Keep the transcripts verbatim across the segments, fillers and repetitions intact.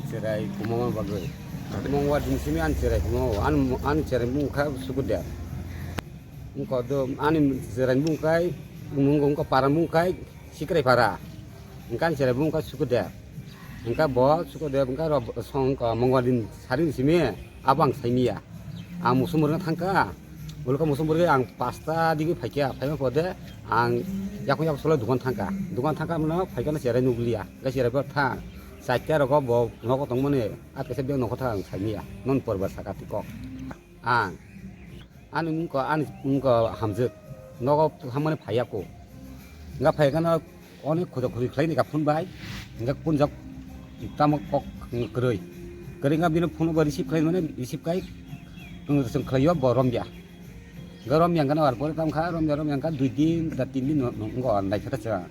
Cherai kumama bagwi. Mongwa din simi an cherai kumama. An, an cherai mung kha Sukuder. Wngkha do ani cherai mung kai, mung wngkha para mung kai Sikrai para. Wngkha an cherai mung kai Sukuder. Wngkha bo Sukuder wngkha ro song wngkha Mongwa din sari simi abang saimiya. Ang musumur thangka. Ulka musumur ang pasta digi phaikya. Phaima pode ang yakung yakung solo dukan thangka. Dukan thangka mano phaikya na cherai nugliya. Ga cherai bo thang. Chaikya rogo bo nogo tongmani. Atkesa bek nogo thang ang saimiya. Non porbar saka tikok. Ang. Ani wngkha, ani wngkha hamjwk. Nogo hamani phaiya ko. Nga phaikano onek khoja khori khlaini ka phone bai. Nga kunjak tamo kok kwrwi. Kwrwi nga bini phone bo receive khlai mane receive kai. Ang chwng khlaio bo romya. Nga romya ngano ar pore tam kha romya romya kha dui din da tin din no, no, ngo nai kha ta cha.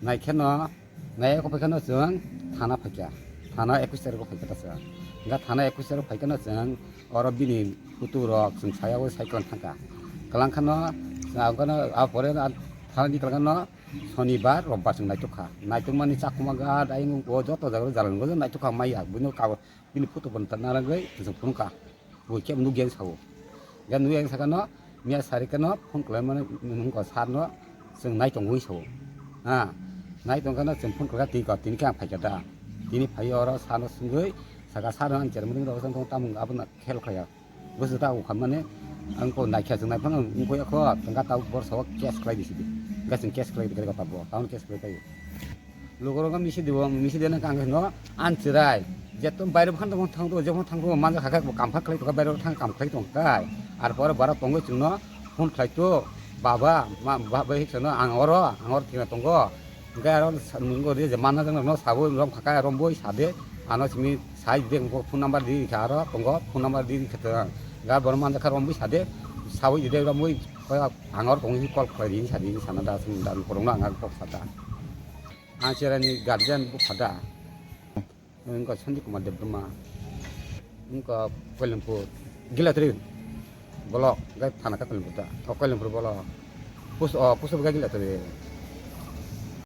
Nai khe no Nai eko phaikano chwng thana phaikha. Thana ekwis tarikh o phaikha ta chwng. Nga thana ekwis tarikh o phaikano chwng oro bini photo rok chwng sayawi sai kwlang thangkha. Kwlang khano chwng abono a pore a thana ni kwlang no sonibar, robbar chwng naitok kha. Naitok mani chakhuma ga dai o joto jaga jalan go naitok kha maya. Buino ka bini photo bo narwgwi chwng phunukha. Bo khe nukya ang sao. Ga nukya ang sakano, miya sari kano phone khlai mani nung ko sar no chwng nai tongwi sao. Ha, nai tong kano chwng phone khlai twi ko tini khe ang phaikha da. Tini phai oro sar no swngwi saka sar no ang chermani rok jang tong tamung abono khel khlaiya. Bwswk ta ukha mani ang ko naikha chwng nai phano wngkho yakho tongka ta bor sao cash khlai di sidi. Ga chwng cash khlai di khe ko ta bo, taun cash khlai tayo. Lugurok no misi dibo, misi dena kang no an chirai. Jeto baire bokhan tong thang do, jokon thang do, manja khakha bo kam kha khlai tongkha, baire thang kam khlai tongkha. Ar pore bara tongwi chwngno phone khlai to, baba, ma, ba, bai chwngno ang oro, ang oro thina tongo. Hingke aro sa-, nungo ri je mana jang no sabo rom khakha, rom boi sade, ano simi sai de phone number di kha aro tongo, phone number di kha. Ga bor manja kha rom boi sade, sabo ide rom boi, ang oro tongwi call khlai di sadi sana da, sana da, korokno ang kok sada. Ang cherani guardian bupha da. Wngkha Sanjay Kumar Debbarma. Wngkha Koilampur. Gilatri. Bolok, gai thana kha Koilampur da. O Koilampur bolok. Pus-, o, Pusap gai Gilatri.